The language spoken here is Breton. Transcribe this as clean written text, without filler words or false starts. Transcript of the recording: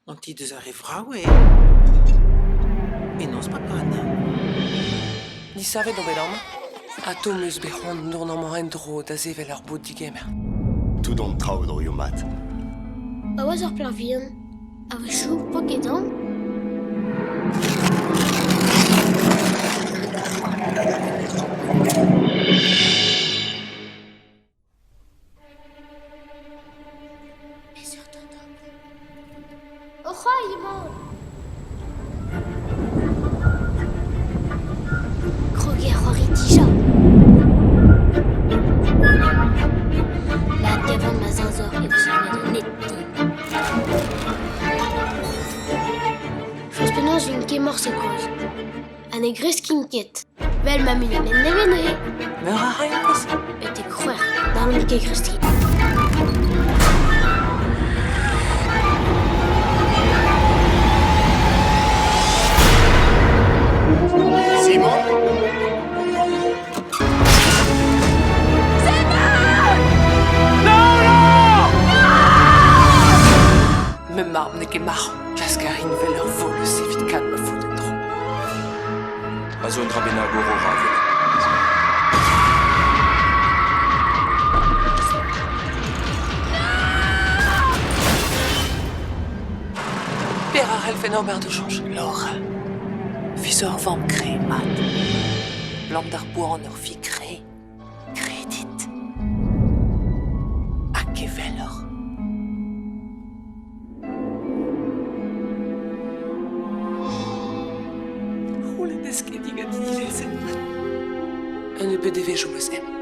An ti deus ar re vrav eo. Penaos papa Anna? Disavet on bet amañ ha tomm 'm eus bet c'hoant dont amañ en-dro da sevel ur bod-digemer. Tout an traoù droioù mat. Pa oas ur plac'h vihan, a-wechoù 'po ket aon. Peseurt an ober? O c'hoari emaon. Krog eo ar c'hoari dija. Lakaat gavan ma zeñzor e vez lakaet an ed din. Forzh penaos 'vin ket morse kozh. Ha ne greskin ket. Vel ma muiañ nevez neuze. Meur a raimp Betek c'hwec'h, n'hallomp ket kreskiñ. Simon Ma mab n'eo ket marv. Klask a rin 'vel ur volez evit kad ma faot en-dro. A zo un dra bennak o rorañ. Petra a c'hellfen ober da soñj? Laura, vi zo ur vamm kreñv mat. 'Blam d'ar boan ur vi kreñv. Kredit. Hag eveloc'h. C'houlenn ez ket digant dilezenn. Un nebeud devezhioù 'm eus em.